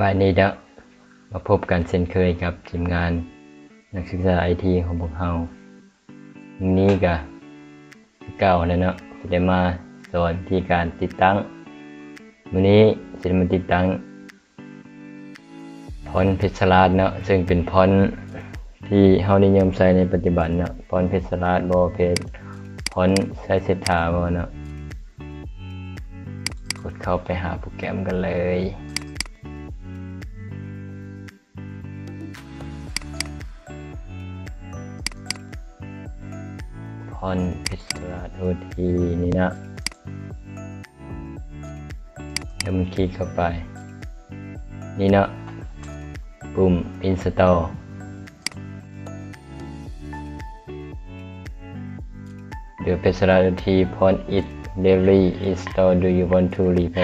ບາຍດີເນາະ ມາພົບກັນເຊັ່ນເຄີຍກັບທີມງານນັກສຶກສາໄອທີຂອງພວກເຮົາ. ມື້ນີ້ກະຄືເກົ່າແຫຼະເນາະ ຊິໄດ້ມາສອນວິທີການຕິດຕັ້ງ. ມື້ນີ້ຊິໄດ້ມາຕິດຕັ້ງຟອນເພັດສະລາດເນາະ ເຊິ່ງເປັນຟອນທີ່ເຮົານິຍົມໃຊ້ໃນປັດຈຸບັນເນາະ. ຟອນເພັດສະລາດບໍ ເພດ ຟອນໄຊເສດຖາບໍເນາະ. ກົດເຂົ້າໄປຫາໂປຣແກຣມກັນເລີຍ. ຟອນເພັດສະລາດໂອທີນີ້ນະ ແລ້ວມັນຄລິກເຂົ້າໄປ ນີ້ເນາະ ປຸ່ມອິນສະຕໍ. ເດີ ເພດສະລາດໂອທີ ຟອນອິດ ເດວລີ ອິນສະຕໍ ດູ ຢູ ວອນທູ ຣີແພ.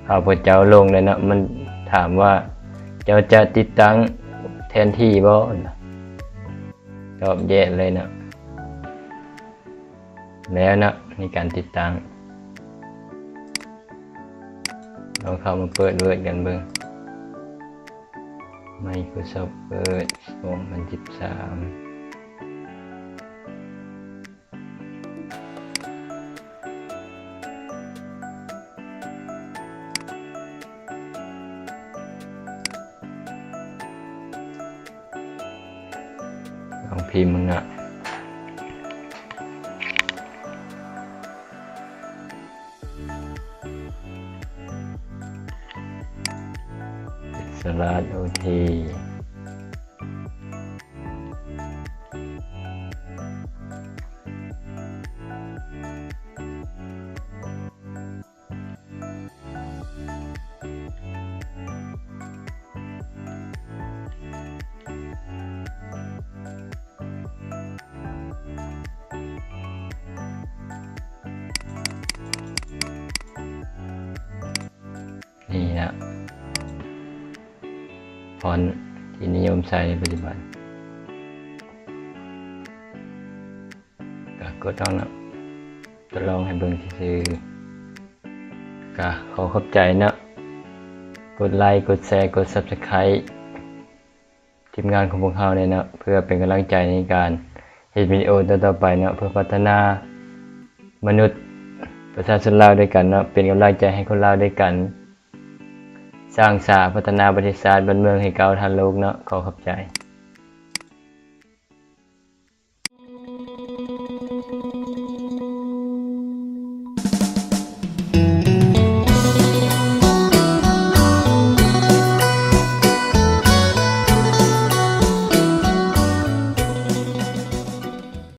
ເອົາພວກເຈົ້າລົງແລ້ວເນາະ ມັນຖາມວ່າ ເຈົ້າຈະຕິດຕັ້ງແທນທີ່ບໍ່? ຕອບ ເຢສ ເລີຍເນາະ. ແລ້ວເນາະ ໃນການຕິດຕັ້ງ ລອງເຂົ້າມາເປີດເວີດກັນເບິ່ງ ໄມໂຄຣຊອບເວີດ ສອງພັນສິບສາມ. ລອງພິມເບິ່ງເນາະ ສະລາດໂອທີ. ນີ້ນະ ຟອນທີ່ນິຍົມໃຊ້ໃນປັດຈຸບັນ ກະກົດເອົາເນາະ ທົດລອງໃຫ້ເບິ່ງຊື່ໆ. ກະຂໍຂອບໃຈເນາະ ກົດໄລ ກົດແຊ ກົດຊັບສະໄຄຣບ໌ ທີມງານຂອງພວກເຮົານີ້ເນາະ ເພື່ອເປັນກຳລັງໃຈໃນການເຮັດວິດີໂອຕໍ່ໆໄປເນາະ ເພື່ອພັດທະນາມະນຸດປະຊາຊົນລາວດ້ວຍກັນເນາະ ເປັນກຳລັງໃຈໃຫ້ຄົນລາວດ້ວຍກັນ ສ້າງສາພັດທະນາປະເທດຊາດບ້ານເມືອງໃຫ້ກ້າວທັນໂລກເນາະ. ຂໍຂອບໃຈ.